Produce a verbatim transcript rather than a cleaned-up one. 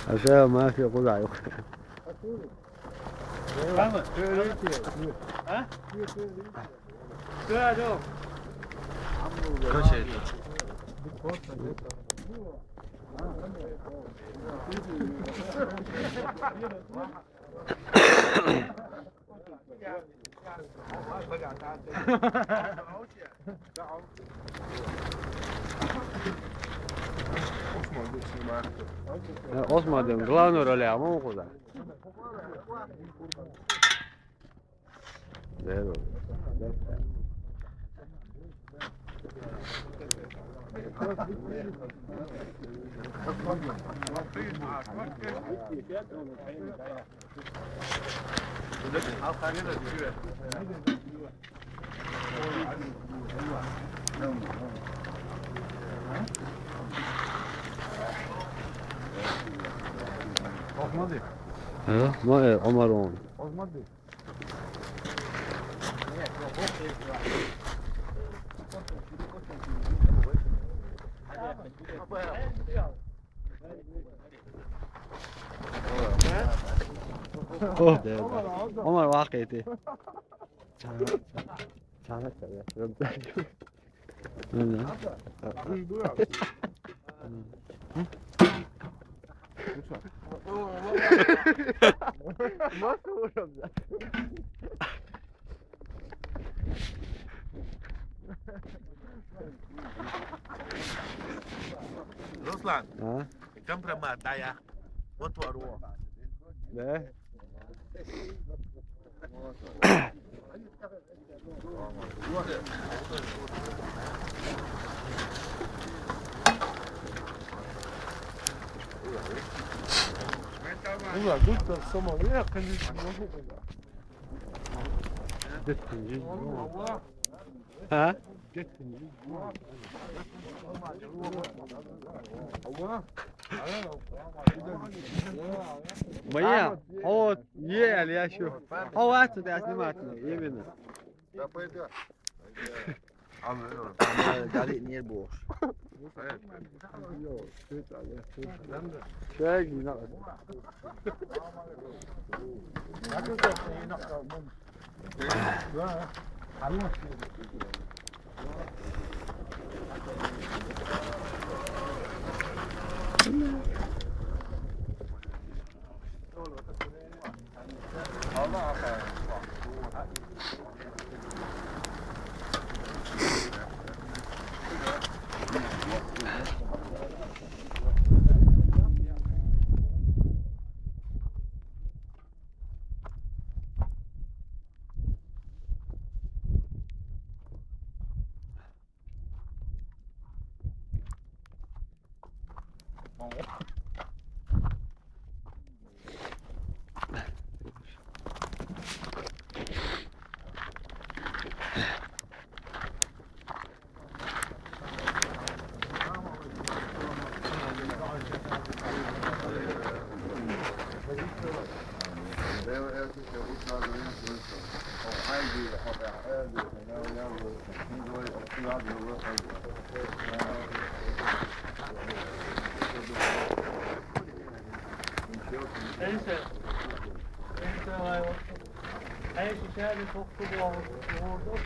عشان ما في قطع. Osman diyorum. Glavnu rolja, mogu da. Zero. Osman diyor. Ha, ma, e, Omar on. Osman diyor. Oh, Omar, Omar, واقعتي. Çağla, çağla, çağla. Nasıl vuruyorum ya? Ruslan, ha? Kam prema daya. What war war? Ne? Ulan, dur da, tamam, ya, kendisi. Ha? Моя. О, е, Алиашу. О, вот это снимать, именно. Да пойдёт. Gari niye boş? Şey, Neyse. Neyse, vay olsun. Neyse, şöyle çok su boğuldu.